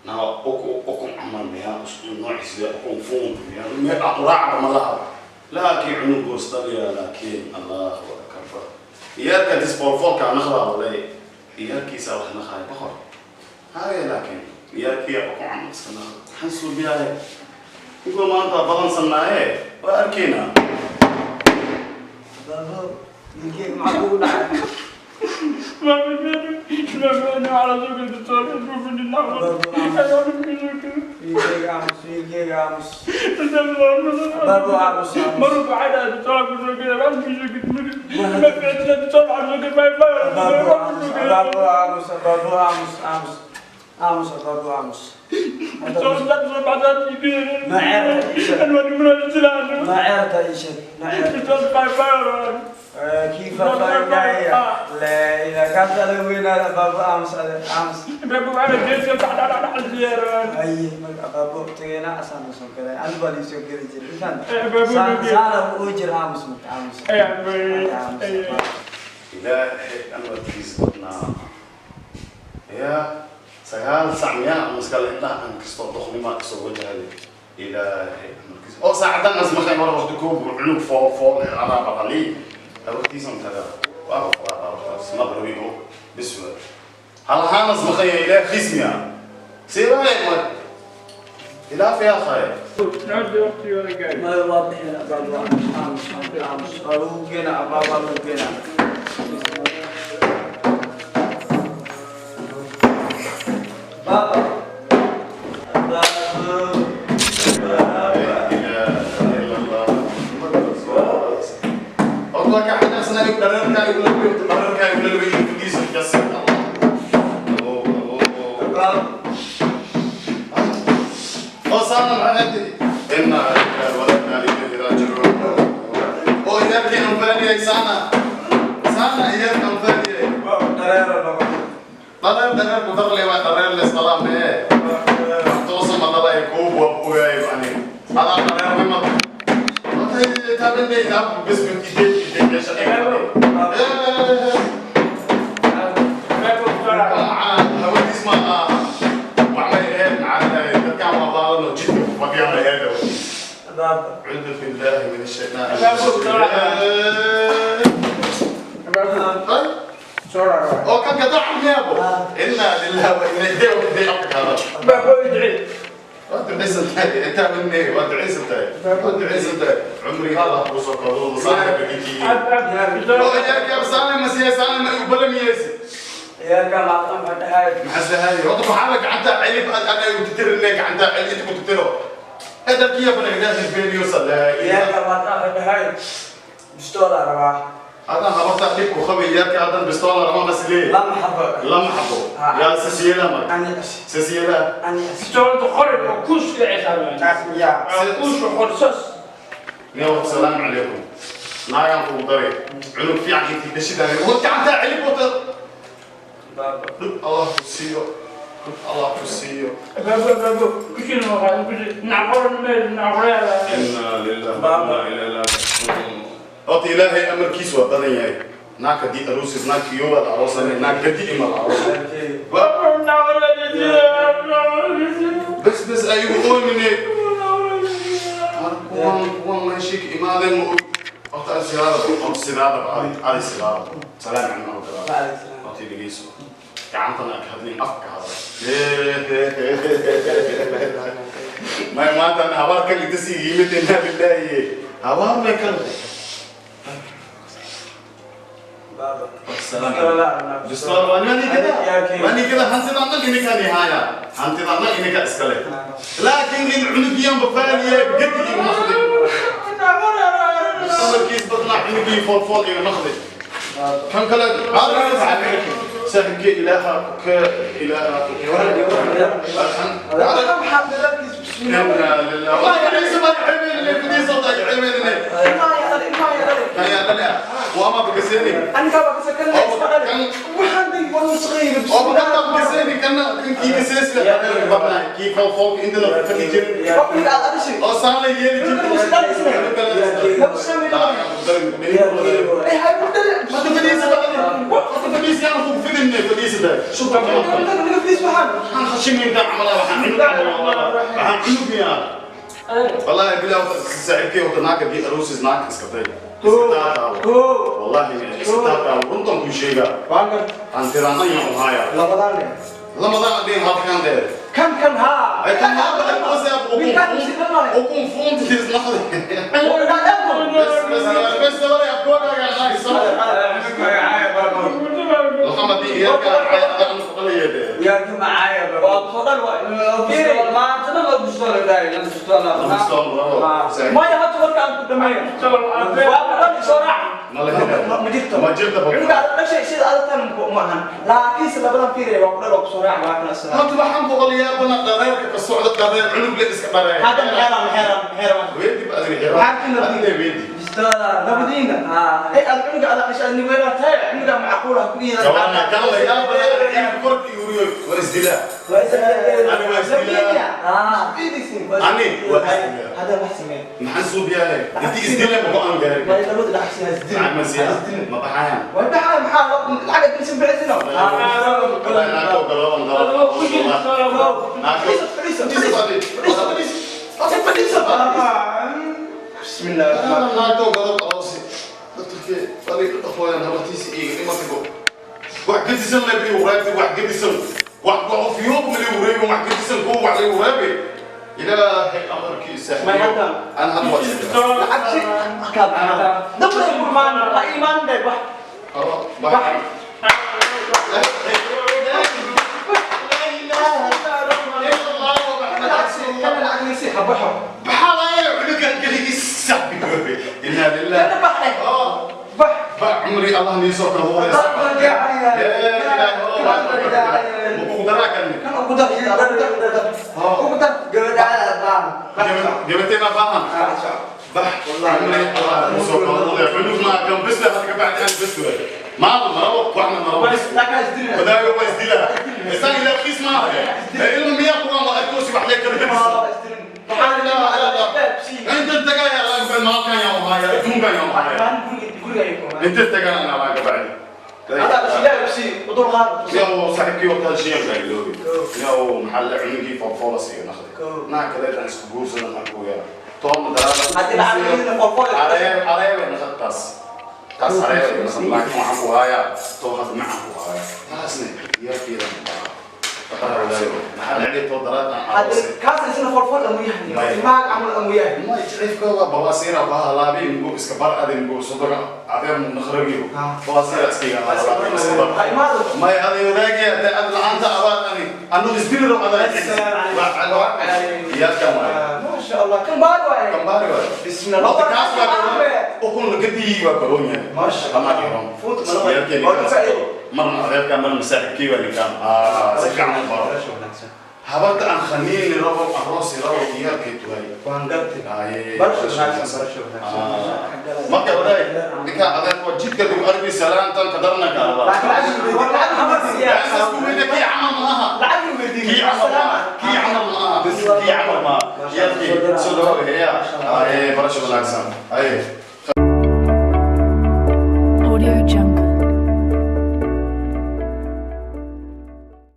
Naa ukun camal miyaa, isku noociisa ukun fuun miyaa, meel quraac ma laha, laakiin cunugoos dhaliya. Laakiin Allahu akbar, iyaalka disfoolfoolka naqdaa walay, iyaalkiisa wax naqaay boqor haya, laakiin iyaalkiya ukun camal iska naqda. Maxaan suubiyaaye inkoo maanta balansanaaye, waa arkaynaa. Baabo, wiilkeyga maxaa kugu dhacay? Wiilkeyga aamus, wiilkeyga aamus. Baabo, aamus, aamus. Baabo, aamus, baabo, aamus, baabo, aamus, aamus, aamus, baabo, aamus. Ma ceerta ii sheeg, ma ceerta. Kii faahfaahinaya laa ilaa kaas adiga weynaada. Baabo, aamus, ade aamus. Haye, marka baabo tageena asaan soo galay, anigu baa liisoo geli jiray intaan saana u jira. Aamus marka, aamus. Aamus. Ilaahay amarkiis badnaa yaa 9 sac miyaa maskale indhaha aan kastoo doqnimaa kasoo wajahday. Ilaahay amarkiis oo saacadan asmaqay hore waqti koob cunug fool fool anaa baqali abartiisan taga waaba furaa baabartaas maqribigo biswa hal ahaan asmaqaya. Ilaah khiis miyaa seebaaya mar ilaaf yaa khay. Ma waa bixin. Baabo, aamus, aamus, aamus. Waa lagu geenaa, baabo, waa lagu geenaa. Baabo, baabo. والله كحنا سنة درركا يقول لك درركا يقول لك يجلس يجسد الله. Baabo. وصلنا معدي إنا لله وإنا إليه راجعون. وإياك أنفاني سنة سنة إياك أنفاني. Baabo, dareero noqon. درر درر قدر لي درر للسلام إيه توصل ما ضل يكوب وأبوي يعني هذا درر بما تابني تاب بس من إيدي إيدي يا شقيق. Hawadiis ma waxbay ahayd macnaha dadkaan waa baalan jidka ku fadhiyaan bay ahayd hawadiis. Baabo. أعوذ بالله من الشيطان. طيب oo kan gadac miyaabo. إنا لله وإنا إليه وإليه هذا. Waad ducaysan tahay intaa minni, waad ducaysan tahay, waad ducaysan tahay. Cumri Allah kuu soo koodo saana bigiti oo iyaarkii absaana masiya saana ma ubalamiyeysi. Ciyaalka laabtan waxay dhahay. Maxaa sahay wada waxaa la gacanta cilib aad ana u titirne gacanta cilib inta ku titiro hadalkiya banagdaas beeniyo salaa. Ciyaalka laabtan waxay dhahay bistoola rabaa. Hadan habarta dhib ku qabay yarka hadan bistola rama maslee. Lama xabo. Lama xabo yaa sasiyela mar. Ani sasiyela. Ani yaa. Niyo السلام عليكم naagaan kugu daray cunug fiican intii dhashidaan wad gacanta cilib wata. Baabo. Dhib Allah ku siiyo, dhib Allah ku siiyo. Inna lillahi wa inna ilayhi raaji'uun. Horta Ilaahay amarkiis waa badan yahay. Naag haddii aroosis, naag kiyoobaad aroosanay, naag gadi imaad aroosanay. Bas bas ayagu oomine kuwan kuwan meeshii ka imaadeen ma og. Horta ani sidaada, horta sidaada adi adi sidaada salaam caleykum warahmatullahi. Horta dhegeyso, gacantana ka hadlin, afka ka hadla. May maanta habaar kan inta sii yimid. Inna lillahi, habaar may kan. Baabo. السلام. Bistool waa ninkada, waa ninkada hantida annaga ininka nihaaya, hantida annaga ininka iskale, laakiin in cunugiyan bafaaliye gedi iga naqdi amarkiis badnaa, cunugii foolfool iga naqdi. Kan kale saaxiibkee ilaaha ka ilaaha ku. إنا لله وما بكسيني oo bakanta bakaseeni kana kan kii kaseesla badnaa kii foolfoolka inta la fadhi jirin oo saan la yeeli jirin. Fadhiisa fadhiisada shubta Naga fadhiis waxaan. Waxaan khashimin ka camalaa waxaan cunug waxaan cunug miyaa والله بالله saaxiibkay wata naagka dii aroosiis naagka iska day iska taataabo والله iska taataabo runtan kuu sheegaa Waan gartay. aan tiraanna yaan haaya Labadaan leh. lamadan adin halkan dheer Kan kan haa. ay kan hadda qosaab Wiilkaan si dhan male. ukun fuuntiis naqday Bas بس بس ولا يقول يا غاي محمد إياك أنا قليل Wiilka macaaya baba. Waa soo dhan waay. Maantana la bustola daay, la bustola. Maya hadda warka aan ku dhameeyo. Waa ku dhan soo raac. Ma jirto. Ma jirto. Cunuga aad dhashay sida aad tan ma ahan. Laakiinse labadan fiiraya waa ku dhan oo ku soo raac waa kana soo. Horta waxaan boqolayaa bana dhareerka ka socda dhareer cunug le iska dhareer. Hadda maxeera maxeera maxeera. Weedi ba adiga xira. Waxaan ku nabdi. Adiga weedi. Bustola. Labadiina. Ah. Ay aad cunuga aad dhashay aad niweera tahay cunuga macquul ah ku yihiin. Gabarna kan la yaabana in korki yuriyo waa isdilaa. Waa isla. Ani waa isdilaa. Ah. Ani waa isdilaa. Hadda wax samee. Maxaan suubiyaa? Intii isdilaa ma go'aan gaarin. Waa labada lacag si isdilaa. Lacag ma siyaa. Ma baxayaan. Waa baxay maxaa lacag inta bixisino. Wallahi naagta oo kale waan galaa. Naagta. Fadhiiso fadhiiso fadhiiso fadhiiso. بسم الله الرحمن أنا naagta oo kale aroos. Dadkii fadhiga dhaqooyaan habartiisa iiga dhimatigo. Wax gedisan la biyo waraabti wax gedisan. Wax go'ofiyood ma li wareebi wax gedisan koo wax li wareebi. Ilaahay amarkiisa. Ma hadda? Aan hadda waa isdilaa. lacag si kaad dabra imaan la imaan day wax Wax. lacag lacag nisi habaxo إنا لله أنا بحري. bax عمري الله نيسوك هو يا إله kan ugu dar ugu dar Gabadhaada baan. جبتنا فاهم بح والله عمري الله نيسوك هو يا ما كان بس لها بعد أنا بس ما مروق واحنا مروق bas lacag isdilina وده هو يزدلها الثاني لا رخيص ما علم يا قرآن الله الكرسي وحليك maxaa لا لا لا انت انت جاي يا ما كان يوم هاي دون كان يوم هاي انت انت جاي انا معك بعد هذا بس لا بس ودول qaad يا صاحبكي وقتها شيء قال له يا محل عنقي فوق سي ناخذ ناك لا تنس جوز انا اخويا توم درا hadii lacag qorqor علي علي ناخذ تاس تاس علي ناخذ لكن وحبو هايا تو هذا معه هايا تاسني يا في محل عندي تو درا hadii kaas isna qorqor amu yahay maag amal amu yahay ما يعرف كوا بواسير أبوها لابي نقول إسكبر أدي نقول صدق عذر من نخرجيه بواسير أسكي ha imaado ما هذا يلاقي أنت أنت أبغى أنا أنه نسبي له هذا يا كمان ما شاء الله kan baad waay كم باري ولا بسم الله لو تكاس وأكون لقدي وكرونيا ما شاء الله. الله يرحمه فوت ما يا كي مرة غير كان مساحة كي ولا كان سكع مبارك habarta aan khaniini rabo aroosi rabo iyaalkay tuhay waan gartay Aye. barasho wanaagsan barasho wanaagsan Marka wadaay ninka adeer waa jidka dib arbi salaantan ka darna gaalba lacag Aasasku weyne kii camal ma aha lacag weydiin kii camal ma aha kii camal ma aha kii camal ma aha iyaalkii soo dhawaada heya aye barasho wanaagsan aye.